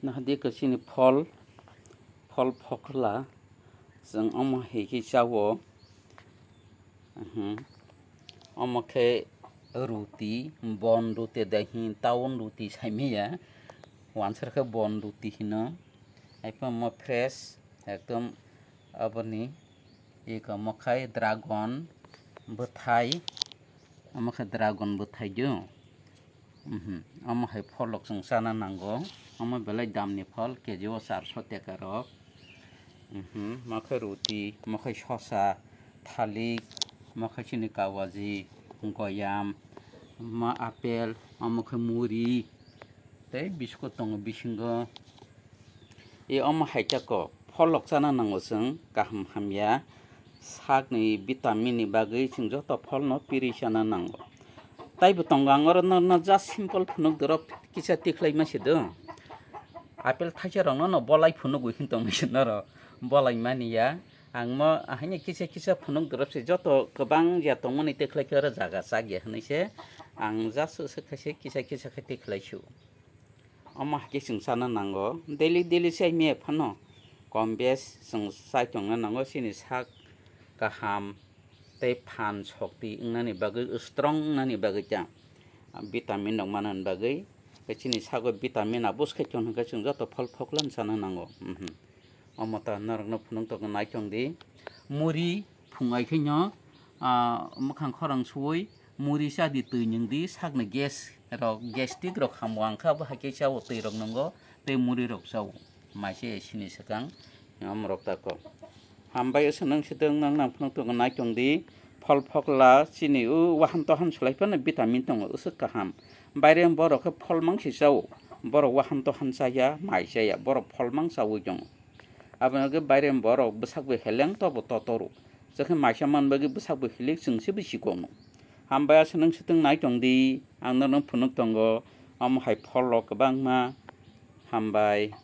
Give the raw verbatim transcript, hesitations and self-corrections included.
Nahadi khe chini phol, phol phokla, chwng omo hai khe chao. Mhm. Omo khe ruti, bon ruti de hin, town ruti saimaya. Wansar khe bon ruti hino. Haiphano omo fresh, ekdom aboni eko omo khai dragon bwthai, omo khe dragon bwthai do. Mhm. Omo hai pholok chwng chana nango. Omo belai damni phol, K G o charso teka rok. Mhm. Omo khe ruti, omo khe sosa, thalik, omo khe chini kawaji, goyam, omo apple, omo khe muri, tei biscuit tongo bisingo. E omo hai tako pholok chana nango chwng kaham hamya. Sakni vitamin ni bagwi chwng joto pholno piri chana nango. Taibo tongo ang oro norokno just simple phunuk dorop kisa tikhlai masi do. Apple thaisa rokno no bolai phunugwi hin tongwi se norok bolai mani ya. Ang mo ahaini kisa kisa phunuk dorop se joto kwbang ya tongmani tikhlai khe oro jaga chak ya hinwi se ang just se khaise kisa kisa khe tikhlai su. Omo hai khe chwng chana nango. Daily daily chai maya phano kom bes chwng chai tongna nango. Chini sak kaham tei phan shokti wngnani bagwi, strong wngnani bagwi ta vitamin rok manani bagwi. Tei chini sago vitamin aboskhe tong hwnkhe chwng joto phol phokla chana nango. Mhm. Omo ta norokno phunuk tongo, nai tong di. Muri phungai khe no, ah, mwkhang khorang suwi muri cha di, twi nwng di, sakni gas rok, gastric rok hamo, ang khe abo hai khe chao, twi rok nwngo tei muri rok chao. Maise sini swkang, omo rok tako. Hambai se nwng swtwng, nwng nang phunuk tongo, nai tong di. Phol phokla chini o wahan tohan swlai phano vitamin tongo, usuk kaham. Baire borok khe phol mangsi chao, borok wahan tohan chaya, mai chaya, borok phol mang chawi tongo. Abono khe baire borok bwsak bai heleng tobo totoru. Chakhe maisa man bagwi bwsak bai hilik chwng se bisi kono. Hambai aswk nwng swtwng nai tong di, ang norok phunuk tongo, omo hai phol rok kwbangma. Hambai.